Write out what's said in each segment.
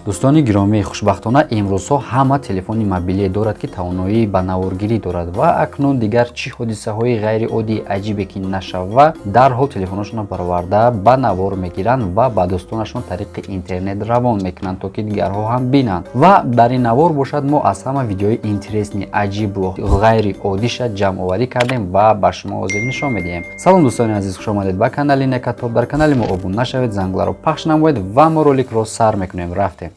Дӯстони гиромӣ, хушбахтона имрӯзҳо ҳама телефони мобилие дорад, ки тавоноии ба наворгирӣ дорад ва акнун дигар чӣ ҳодисаҳои ғайриоддии аҷибе ки нашава, дарҳол телефонашонро бароварда ба навор мегиранд ва ба дӯстонашон тариқи интернет равон мекунанд, то ки дигарҳо ҳам бинанд. Ва дар ин навор бошад, мо аз ҳама видеои интересный, аҷибу ғайриоддиша ҷамъоварӣ кардем ва ба шумо ҳозир нишон медиҳем. Салом, дӯстони азиз, хушомадед ба канали Некатоб. Дар канали мо обуна шавед, зангуларо пахш намоед ва мо роликро сар мекунем. Рафтем.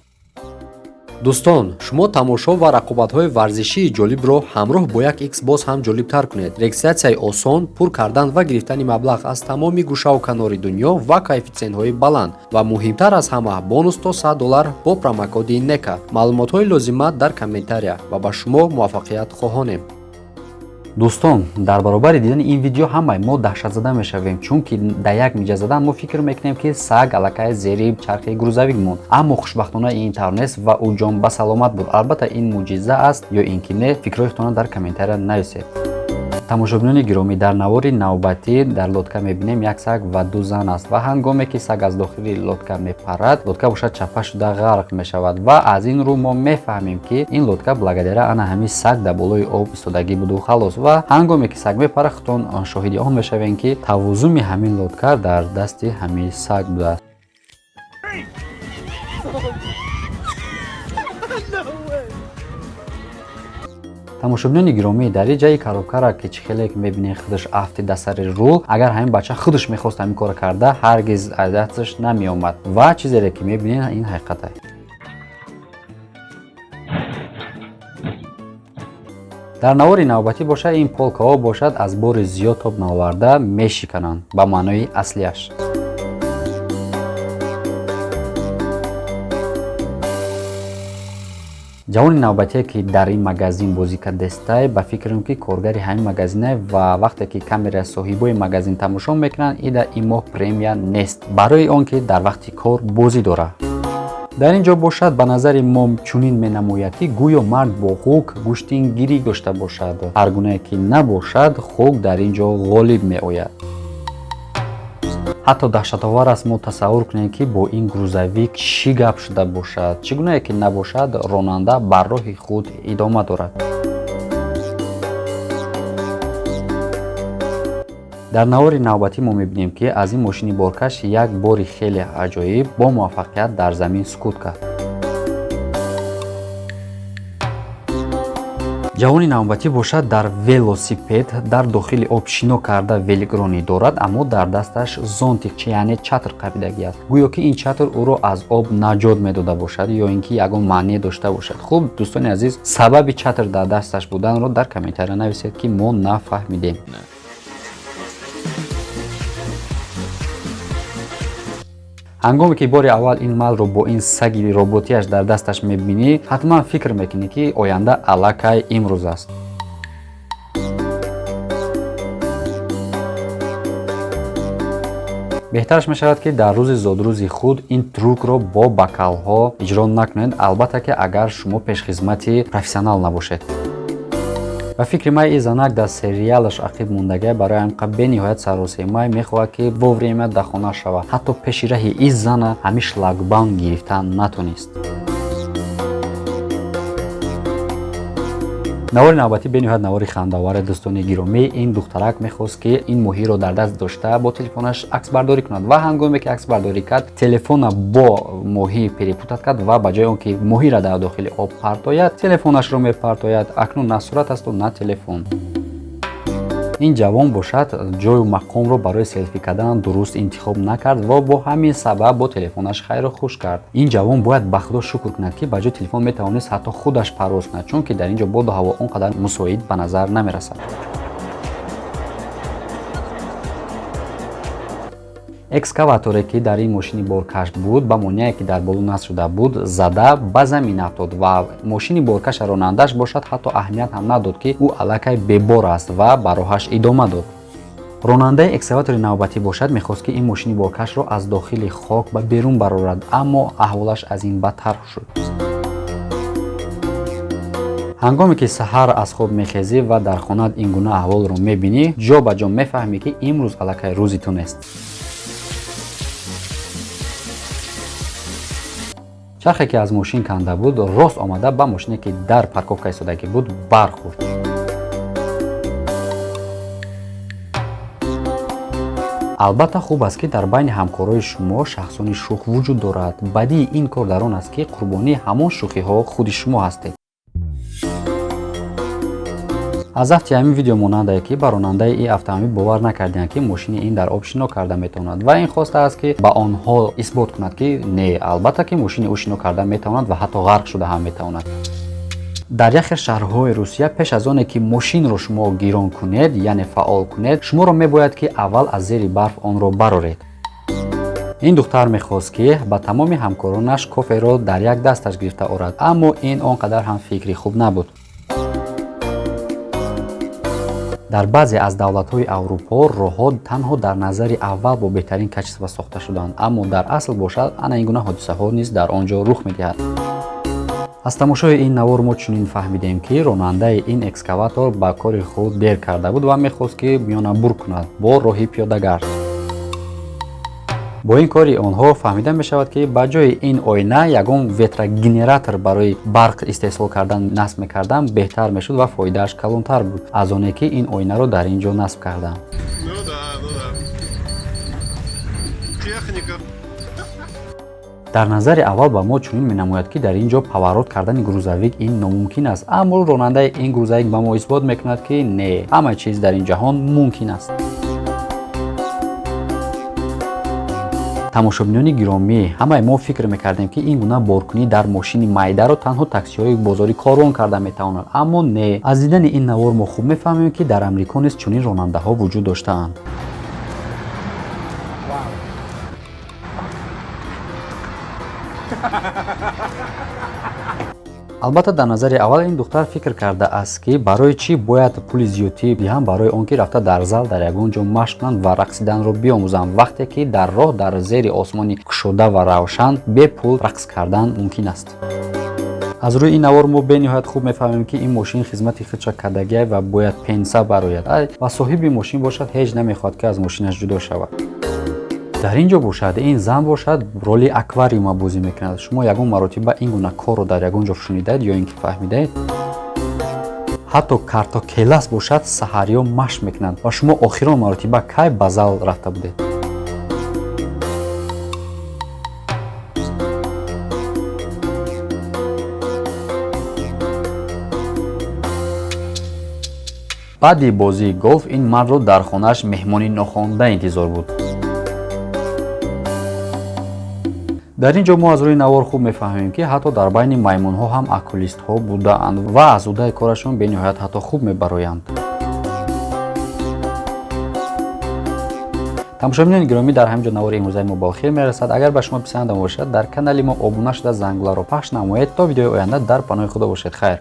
Дӯстон, шумо тамошо ва рақобатҳои варзишии ҷолибро ҳамроҳ бо як икс боз ҳам ҷолибтар кунед. Регистратсияи осон, пур кардан ва гирифтани маблағ аз тамоми гӯшаву канори дунё ва коэффитсиентҳои баланд ва муҳимтар аз ҳама, бонус то 100 доллар бо промокоди НЕКА. Маълумотҳои лозима дар комментария ва ба шумо муваффақият хоҳонем. Дӯстон, дар баробари дидани ин видео ҳамаи мо даҳшатзада мешавем, чунки дар як миҷа задан мо фикр мекунем, ки саг аллакай зери чархи грузовик монд. Аммо хушбахтона ин тавр нест ва ӯ ҷон ба саломат буд. Албатта, ин мӯъҷиза аст ё ин ки не, фикрҳои худтонро дар комментария нависед. Тамошобинони гиромӣ, дар навори навбатӣ дар лодка мебинем, як саг ва ду зан аст ва ҳангоме ки саг аз дохили лодка мепарад, лодка бошад чапа шуда ғарқ мешавад ва аз ин рӯ мо мефаҳмем, ки ин лодка благодаря ана ҳамин саг дар болои об истодагӣ буду халос. Ва ҳангоме ки саг мепарад, худтон шоҳиди он мешавем, ки тавозуми ҳамин лодка дар дасти ҳамин саг будааст. Тамошобинони гиромӣ, дар ин ҷайи коробкара, ки чӣ хеле мебинем, худаш афти дар сари рул. Агар ҳамин бача худаш мехост ҳамин корро карда, ҳаргиз аз дасташ намеомад. Ва чизере ки мебинед, ин ҳақиқат. Дар навори навбатӣ бошад, ин полкаҳо бошад аз бори зиёд тоб наоварда мешикананд ба маънои аслиаш. Ҷавони навбатие, ки дар ин магазин бозӣ кардестай, ба фикрам, ки коргари ҳамин магазинае ва вақте ки камераи соҳибои магазин тамошо мекунанд, ида ин моҳ премия нест, барои он ки дар вақти кор бозӣ дорад. Дар ин ҷо бошад, ба назари мо чунин менамояд, ки гӯё мард бо хук гӯштингирӣ дошта бошад. Ҳар гунае ки набошад, хук дар ин ҷо ғолиб меояд. Ҳатто даҳшатовар аст мо тасаввур кунем, ки бо ин грузовик чӣ гап шуда бошад. Чӣ гунае ки набошад, ронанда бар роҳи худ идома дорад. Дар навори навбатӣ мо мебинем, ки аз ин мошини боркаш як бори хеле аҷоиб бо муваффақият дар замин сукут кард. Ҷавони навбатӣ бошад, дар велосипед дар дохили об шино карда великронӣ дорад, аммо дар дасташ зонтик, яъне чатр қабидагӣ аст. Гӯё ки ин чатр ӯро аз об наҷот медода бошад ё ин ки ягон маъне дошта бошад. Хуб, дӯстони азиз, сабаби чатр дар дасташ буданро дар комментария нависед, ки мо нафаҳмидем. Ҳангоме ки бори аввал ин малро бо ин саги роботиаш дар дасташ мебинӣ, ҳатман фикр мекунӣ, ки оянда аллакай имрӯз аст. Беҳтараш мешавад, ки дар рӯзи зодрӯзи худ ин трюкро бо бокалҳо иҷро накунед, албатта ки агар шумо пешхизмати профессионал набошед. Ба фикри ман, ин занак дар сериалаш ақиб мондагия, барои ҳамин бениҳоят саросемай мехоҳад, ки вовремя дар хона шавад. Ҳатто пеши раҳи ин зана ҳамин шлагбаум гирифтан натонист. Навори навбатӣ бениҳоят навори хандаоваре. Дӯстони гиромӣ, ин духтарак мехост, ки ин моҳиро дар даст дошта бо телефонаш аксбардорӣ кунад ва ҳангоме ки аксбардорӣ кард, телефона бо моҳӣ перепутать кард ва ба ҷои он ки моҳиро дар дохили об партояд, телефонашро мепартояд. Акнун на сурат асту, на телефон. Ин ҷавон бошад, ҷою мақомро барои селфӣ кардан дуруст интихоб накард ва бо ҳамин сабаб бо телефонаш хайру хуш кард. Ин ҷавон бояд ба Худо шукр кунад, ки ба ҷои телефон метавонист ҳатто худаш парвоз кунад, чунки дар ин ҷо боду ҳаво он қадар мусоид ба назар намерасад. Экскаваторе, ки дар ин мошини боркаш буд, ба монеае, ки дар боло насб шуда буд, зада ба замин афтод ва мошини боркаша ронандааш бошад, ҳатто аҳамият ҳам надод, ки ӯ аллакай бебор аст, ва ба роҳаш идома дод. Ронандаи экскаватори навбатӣ бошад, мехост, ки ин мошини боркашро аз дохили хок ба берун барорад, аммо аҳволаш аз ин бадтар шуд. Ҳангоме ки саҳар аз хоб мехезӣ ва дар хонаат ин гуна аҳволро мебинӣ, ҷо ба ҷо мефаҳмӣ, ки имрӯз аллакай рӯзи ту нест. Чархе ки аз мошин канда буд, рост омада ба мошине, ки дар парковка истодагӣ буд, бархӯрд. Албатта, хуб аст, ки дар байни ҳамкорои шумо шахсони шӯх вуҷуд дорад. Бадии ин кор дар он аст, ки қурбонии ҳамон шӯхиҳо худи шумо ҳастед. Аз афти ҳамин видео монандае, ки ба ронандаи ин автомобил бовар накардианд, ки мошини ин дар об шино карда метавонад, ва ин хостааст, ки ба онҳо исбот кунад, ки не, албатта, ки мошини ӯ шино карда метавонад ва ҳатто ғарқ шуда ҳам метавонад. Дар як хел шаҳрҳои Русия пеш аз оне ки мошинро шумо гирон кунед, яъне фаъол кунед, шуморо мебояд, ки аввал аз зери барф онро бароред. Ин духтар мехост, ки ба тамоми ҳамкоронаш коферо дар як дасташ гирифта орад, аммо ин он қадар ҳам фикри хуб набуд. Дар баъзе аз давлатҳои Аврупо роҳҳо танҳо дар назари аввал бо беҳтарин качество сохта шуданд, аммо дар асл бошад, ана ин гуна ҳодисаҳо низ дар он ҷо рух медиҳад. Аз тамошои ин навор мо чунин фаҳмидем, ки ронандаи ин экскаватор ба кори худ дер карда буд ва мехост, ки миёнабур кунад бо роҳи пиёдагард. Бо ин кори онҳо фаҳмида мешавад, ки ба ҷои ин оина ягон ветрогенератор барои барқ истеҳсол кардан насб мекардан беҳтар мешуд ва фоидааш калонтар буд аз оне ки ин оинаро дар ин ҷо насб карданд. Ну да, ну да. Техника. Дар назари аввал ба мо чунин менамояд, ки дар ин ҷо поворот кардани грузовик ин номумкин аст, аммо ронандаи ин грузовик ба мо исбот мекунад, ки не, ҳама чиз дар ин ҷаҳон мумкин аст. Тамошобинони гиромӣ, ҳамаи мо фикр мекардем, ки ин гуна боркунӣ дар мошини майдаро танҳо таксиҳои бозори корвон карда метавонанд, аммо не. Аз дидани ин навор мо хуб мефаҳмем, ки дар Амрико низ чунин ронандаҳо вуҷуд доштаанд. Албатта, дар назари аввал ин духтар фикр кардааст, ки барои чӣ бояд пули зиёдтӣ диҳам барои он ки рафта дар зал дар ягон ҷо машқ кунанд ва рақсиданро биомӯзам, вақте ки дар роҳ, дар зери осмони кушода ва равшан бепул рақс кардан мумкин аст. Аз рӯи ин навор мо бениҳоят хуб мефаҳмем, ки ин мошин хизмати худша кардагиай ва бояд пенса барояд, ва соҳиби мошин бошад, ҳеҷ намехоҳад, ки аз мошинаш ҷудо шавад. Дар ин ҷо бошад, ин зан бошад, роли аквариума бозӣ мекунад. Шумо ягон маротиба ин гуна корро дар ягон ҷо шунидаед ё ин ки фаҳмидаед? Ҳатто картокелас бошад, саҳариё машқ мекунанд. Ва шумо охирон маротиба кай ба зал рафта будед? Баъди бозии голф ин мардро дар хонааш меҳмони нохонда интизор буд. Дар ин ҷо мо аз рӯи навор хуб мефаҳмем, ки ҳатто дар байни маймунҳо ҳам окулистҳо будаанд ва аз ӯҳдаи корашон бениҳоят ҳатто хуб мебароянд. Тамошобинони гиромӣ, дар ҳамин ҷо навори имрӯзаи мо ба охир мерасад. Агар ба шумо писанда бошад, дар канали мо обуна шуда, зангуларо пахш намоед. То видеои оянда дар паноҳи Худо бошед. Хайр.